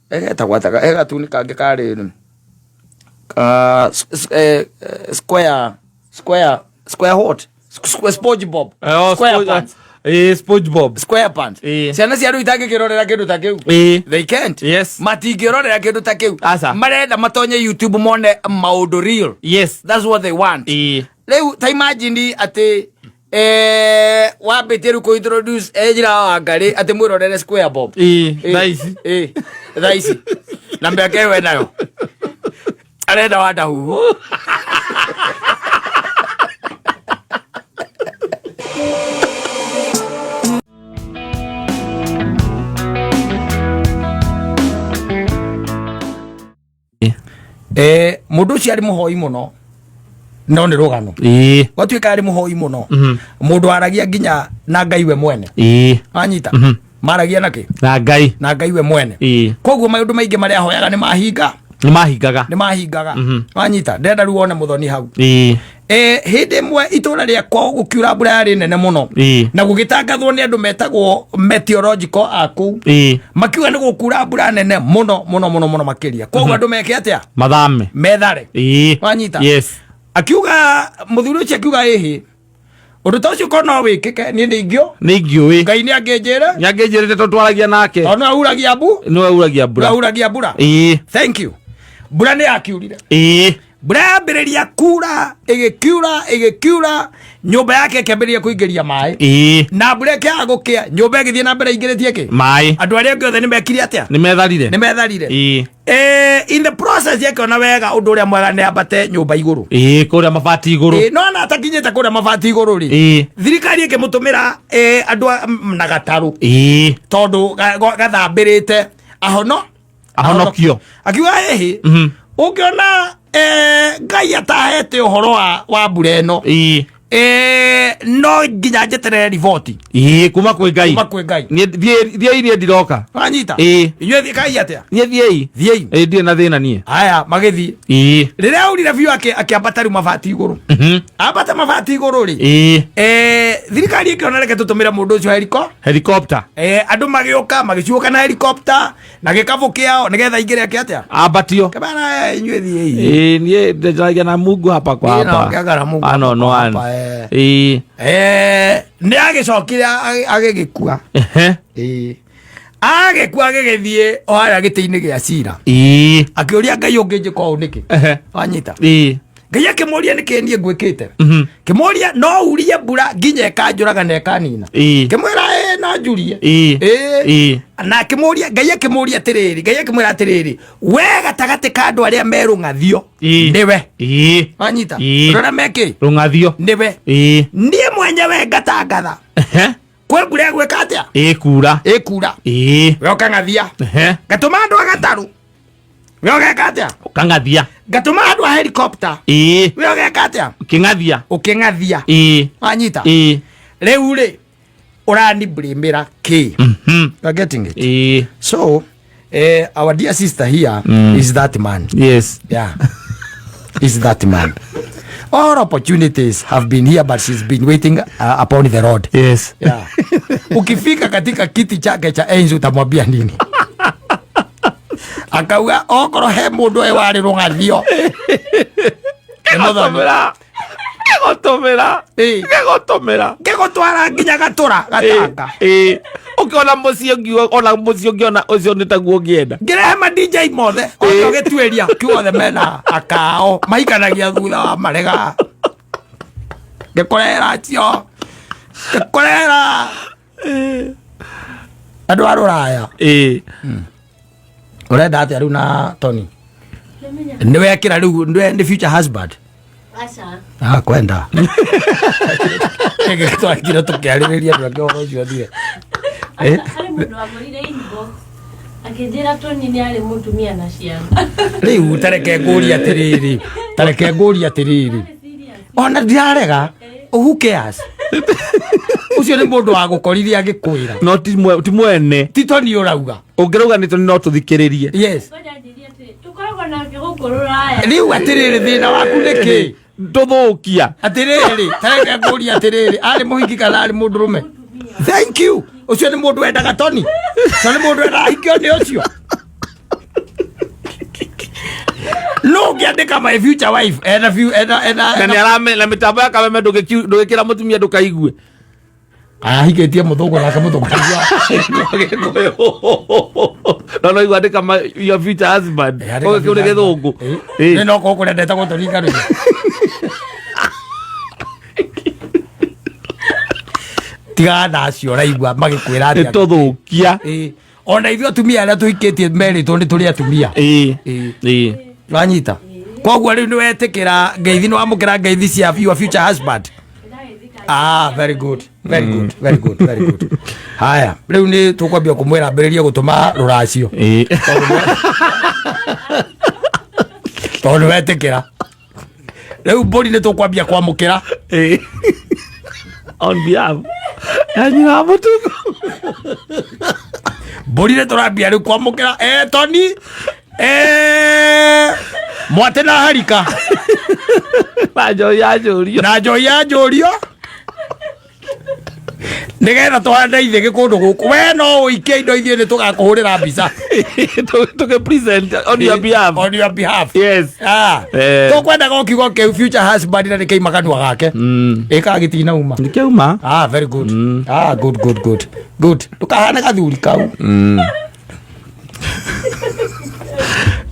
getagwo atĩa, he gatuni kangĩ karĩ ka square what, SpongeBob. Oh, Square Sponge- Pants. SpongeBob. Square Pants. Ciana cia rĩu itangĩkĩrorera kĩndũ ta kĩu. They can't. Yes. Matingĩrorera kĩndũ ta kĩu. Aca. Marenda matonye YouTube mone maũndũ real. Yes. That's what they want. Rĩu ta imagine atĩ wambĩtie rĩu kũ introduce njĩra wa Wangarĩ atĩ mwĩrorere Square Bob. Thaa ici. Thaa ici na mĩaka ĩyo enayo arenda wa ndahuhu. Mũndũ ũcio arĩ mũhoi mũno, no nĩ rũgano. Gwatuĩka arĩ mũhoi mũno, mũndũ waragia nginya na Ngai we mwene. Wanyita? Maragia nakĩ? Na Ngai. Na Ngai we mwene. Koguo maũndũ maingĩ marĩa ahoyaga nĩ mahinga. Nĩ mahingaga. Nĩ mahingaga. Wanyita? Ndĩrenda rĩu wone mũthoni hau. Hĩndĩ ĩmwe itũra rĩa kwao gũkiura mbura yarĩ nene mũno, na gũgĩtangathwo nĩ andũ metagwo meteorological a kũu, makiuga nĩ gũkura mbura nene mũno mũno mũno mũno makĩria, koguo andũ meke atĩa? Mathame. Methare. Wanyita? Yes. Akiuga mũthuri ũcio, akiuga ĩhĩ, ũndũ ta ũcio korwo no wĩkĩke, niĩ nĩ ingĩo Nĩ ingĩũĩ. Ngai nĩ angĩnjĩre. Nĩ angĩnjĩrĩte tondũ twaragia nake. Tondũ nĩ auragia mbu. Nĩ auragia mbura. Nĩ auragia mbura. Thank you. Mbura nĩ yakiurire. Mbura yambĩrĩria kura, ĩgĩkiura, ĩgĩkiura, nyũmba yake ĩkĩambĩrĩria kũingĩria maĩ. Na mbura ĩkĩaga gũkĩa, nyũmba ĩgĩthiĩ na mbere ĩingĩrĩtie kĩ? Maĩ. Andũ arĩa angĩ othe nĩ mekire atĩa? Nĩ metharire. Nĩ metharire. In the process yakiona wega ũndũ ũrĩa mwega nĩ ambate nyũmba igũrũ. Kũrĩa mabati igũrũ. No ona atakinyĩte kũrĩa mabati igũrũ rĩ, thirikari ĩkĩmũtũmĩra andũ na gatarũ, tondũ gathambĩrĩte ahono. Ahonokio. Akiuga ĩhĩ, ũngĩona Ngai atahete ũhoro wa mbura ĩno, no nginya njeterere riboti Kuma kwĩ Ngai. Kuma kwĩ Ngai. Niĩ thiĩi, niĩ ndiroka. Wanyita? Inyuĩ thiĩ kai atĩa? Niĩ thiĩi. Thiĩi. Ndirĩ na thĩna niĩ. Aya, magĩthiĩ. Rĩrĩa aurire biũ, akĩambata rĩu mabati igũrũ. Ambata mabati igũrũ rĩ, thirikari ĩkĩona reke tũtũmĩre mũndũ ũcio Helicopter. Andũ magĩũka, magĩciũka na helicopter na gĩkabũ kĩao nĩgetha aingĩre ake atĩa? Ambatio. Kĩbana, inyuĩ thiĩi. Niĩ ndĩragia na Mungu hapa kwa hapa. Naongeaga na Mungu One hapa on kwa one. hapa. Nĩ agĩcokire agĩgĩkua. Agĩkua, agĩgĩthiĩ o harĩa gĩtĩ-inĩ gĩa cira, akĩũria Ngai, ũngĩnjĩka ũũ nĩkĩ? Wanyita? Ngai akĩmũria, nĩkĩ niĩ ngwĩkĩte? Kĩmũria, no urie mbura nginya ĩkanjũraga na ĩkanina? Kĩmwĩra, ĩ, no njurie. Na akĩmũria, Ngai akĩmũria atĩrĩrĩ, Ngai akĩmwĩra atĩrĩrĩ, we gatagatĩ ka andũ arĩa merũng'athio, nĩwe. Wanyita? Andũ arĩa mekĩ? Rũng'athio. Nĩwe. Niĩ mwenyewe ngatangatha kwĩ mbura ĩgwĩka atĩa? Ĩkura. Ĩkura. We ũkang'athia. Ngatũma andũ a gatarũ, we ũgeka atĩa? Ũkang'athia. Ngatũma andũ a helicopter, we ũgeka atĩa? Ũkĩng'athia. Ũkĩng'athia. Wanyita? Rĩu rĩ, ũrani blame kĩ? You are getting it? So our dear sister here is that man. Yes. Yeah, is that man. All opportunities have been here, but she's been waiting upon the road. Yes. Yeah. Ukifika katika kiti chake cha enzi utamwambia nini? Akauga okorwo he mũndũ e warĩ rũng'athio, nĩ mũthoni. Ngĩgũtũmĩra. Ngĩgũtũmĩra. Ngĩgũtũmĩra. Ngĩgũtwara nginya gatũra gatanga. Ũkĩona mũciĩ ũngĩ, ona mũciĩ ũngĩona ũcio nĩ taguo ũngĩenda. Ngĩrehe ma DJ mothe othe, ũgĩtuĩria kiuothe mena akao maikanagia thutha wa marega. Ngĩkũrehera acio, ngĩkũrehera andũ a rũraya. Ũrenda atĩa rĩu na Tony? Nĩ wekĩra rĩu nĩ future husband? Aca. Ah, kwenda twakire tũkĩarĩrĩria andũ angĩ ũhoro ũcio thire. Harĩ mũndũ wangũrire inbox akĩnjĩra Tony nĩ arĩ mũtumia na ciana. Rĩu tareke ngũrie atĩrĩrĩ, tareke ngũrie atĩrĩrĩ, ona ndirarega, who cares? Ũcio nĩ mũndũ wa gũkorire agĩkwĩra. No ti mwene. Ti Tony ũrauga. Ũngĩrauga nĩ Tony no tũthikĩrĩrie. Yes. Ngoja anjĩrie atĩrĩ, tũkoragwo nake gũkũ rũraya. Rĩu atĩrĩrĩ, thĩna waku nĩ kĩ? Tũthũkia. Atĩrĩrĩ, tareke ngũrie atĩrĩrĩ, arĩ mũhiki kana arĩ mũndũrũme? Thank you. Ũcio nĩ mũndũ wendaga Tony? Ũcio nĩ mũndũ wendaga ahikio nĩ ũcio? No ũngĩandĩka "my future wife" ena ena ena Na nĩ arame na mĩtambo ya kameme, ndũgĩkĩra mũtumia ndũkaigue. Ahikĩtie mũthũngũ nake mũthũngũ ndaigua. No igua andĩka your future husband. Ũgĩ kĩu nĩ gĩthũngũ. Nĩ no korwo kũrĩa ndetagwo Tony Karũi. Tigana na acio ũraigua magĩkwĩra Nĩ atĩa. tũthũkia. Ĩĩ. Ona ithuĩ atumia arĩa tũhikĩtie merĩtwo nĩ tũrĩ atumia. Wanyita? Koguo rĩu nĩ wetĩkĩra ngeithi, nĩ wamũkĩra ngeithi cia your future husband. Ah, very good, very good, very good, very good. Haya, rĩu nĩ tũkwambia kũmwĩra ambĩrĩrie gũtũma rũracio tondũ nĩ wetĩkĩra. Rĩu mbũri nĩ tũkwambia kwamũkĩra. Ĩĩ. On behalf ya nyina wa mũtugo. Mbũri nĩ tũrambia rĩu kwamũkĩra, Tony, mwate na harika. Na njohi ya njũrio. Na njohi ya njũrio nĩgetha tũhande ithĩgĩ kũndũ gũkũ. We no ũikie indo, ithuĩ nĩ tũgakũhũrĩra mbica. Tũkĩ present on your behalf. On your behalf. Yes. Ah. Tũkwendaga o kiugo kĩu "future husband" na nĩkĩima kanua gake ĩkaga gĩtinauma. Nĩkĩauma. Ah, very good. Ah, good, good, good, good. Ndũkahane gathuri kau.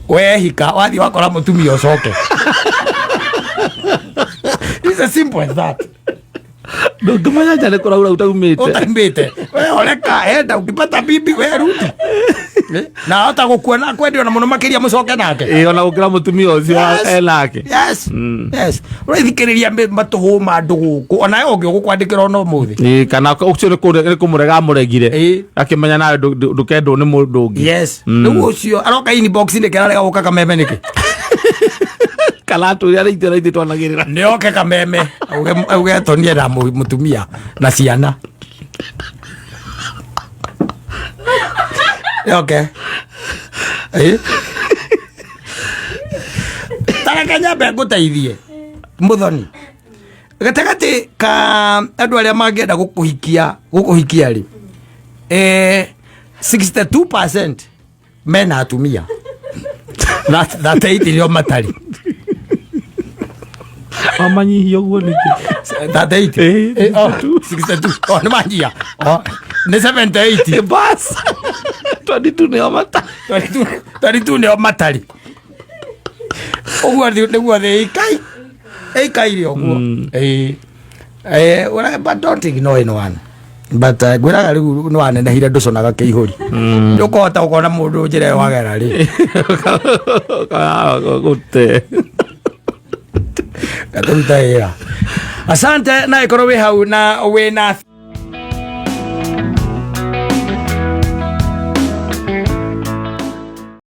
Wehika wathiĩ wakora mũtumia ũcoke. It's as simple as that. Ndũngĩmenya nja nĩ kũraura utaumĩte. Utaumĩte we oreka enda ukipata bibi we rudi. Eh, na hota gũkuona kwendwo na mũno makĩria mũcoke nake. Ĩĩ, ona gũkĩra mũtumia ũcio. Yes. Enake. Yes, yes. Ũrathikĩrĩria matũhũ ma andũ gũkũ, onawe ũngĩ ũgũkwandĩkĩra ona ũmũthĩ. Ĩĩ, kana ũcio nĩ kũmũrega amũregire. Akĩmenya nawe ndũkendwo nĩ mũndũ ũngĩ. Yes. Rĩu ũcio aroka inbox nĩkĩ? Ararega gũka kameme nĩkĩ? Kana atwĩre arĩa itĩ itĩ twanagĩrĩra. Nĩ oke kameme auge Tony enda mũtumia na ciana. Nĩ oke. Ĩ? Tareke nyambe ngũteithie mũthoni gatagatĩ ka andũ arĩa mangĩenda gũkũhikia rĩ, 62% mena atumia na 38 nĩo matarĩ. Wamanyihia ũguo nĩkĩ? 38. Oh, 62. Oh, nĩ manjia. Oh, nĩ 78. Bas, 22 nĩo mata. 22, 22 nĩo matarĩ. Ũguo nĩguo thĩ ĩikaire ũguo. Ĩĩ. But don't ignore anyone, but ngwĩraga rĩu nĩ wanenehire, ndũconaga kĩihũri, nĩ ũkũhota gũkona mũndũ njĩra ĩyo wagera rĩ. Gũte. Gatũruta wĩra. Asante na ĩkorwo wĩ hau na wĩna